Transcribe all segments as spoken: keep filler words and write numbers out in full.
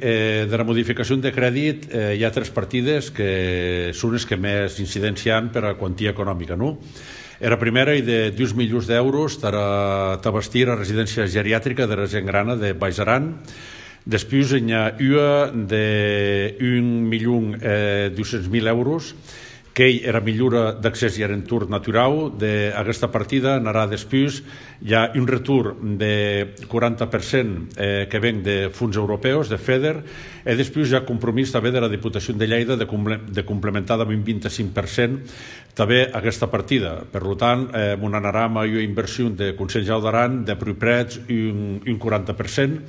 Eh, dera modificacion de credit, eh, i a tres partides que son es que mès incidéncia an pera quantia economica, non? Era prumèra ei de dus milions d'èuros tara, tà bastir era residéncia geriatrica dera gent grana de Baish Aran. Despús, n'i a ua de un milion, eh, dus cents mil èuros, qu'ei era milhora d'accès e er entorn naturau. De aguesta partida anarà despús, i a un retorn de quaranta per cent, eh, que ven de fons europèus, de feder, e despús i a compromís tanben dera Diputacion de Lhèida de comple-, de complementar damb un vint-e-cinc per cent tanben aguesta partida. Per lo tant, eh, mo'n anaram a ua inversion de Conselh Jau d'Aran de prumprètz un, un quaranta per cent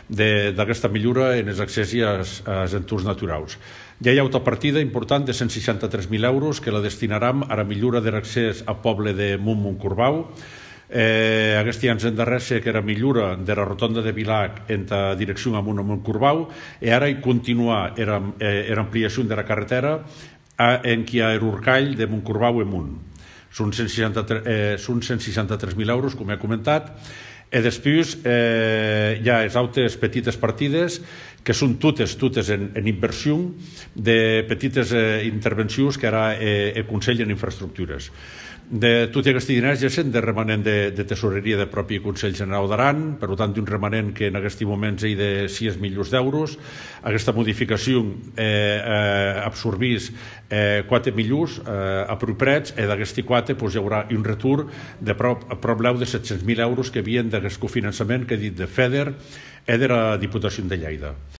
de, d'aguesta milhora enes accèssi as, as entorns naturaus. I a ua auta partida important de cent seishanta tres mil èuros que la destinaram ara milhora der accès ath pòble de Mont Montcorbau. Eh, aguesti ans endarrèr se hec era milhora dera rotònda de Vilac entà direccion a Mont, a Montcorbau, e ara ei continuar era, eh, era ampliacion dera carretèra a, enquia er Orcalh de Montcorbau e Mont. Son cent seishanta, eh, son cent seishanta tres mil èuros, com è comentat, e despús, eh, i a es autes petites partides, que son totes, totes en, en inversion, de petites, eh, intervencions que harà, eh, eth Conselh en Infraestructures. De toti aguesti dinèrs gessen de remanent de, de tesoreria de pròpi Conselh Generau d'Aran, per tant, d'un remanent que en aguesti moments ei de sies milions d'èuros. Aguesta modificacion, eh, eh, absorbís, eh, quate milions, eh, a prumprètz, e d'aguesti quate, pues, i aurà un retorn de pròp, pròp lèu de sèt cents mil èuros que vien d'aguest cofinançament qu'è dit de feder e dera Diputacion de Lhèida.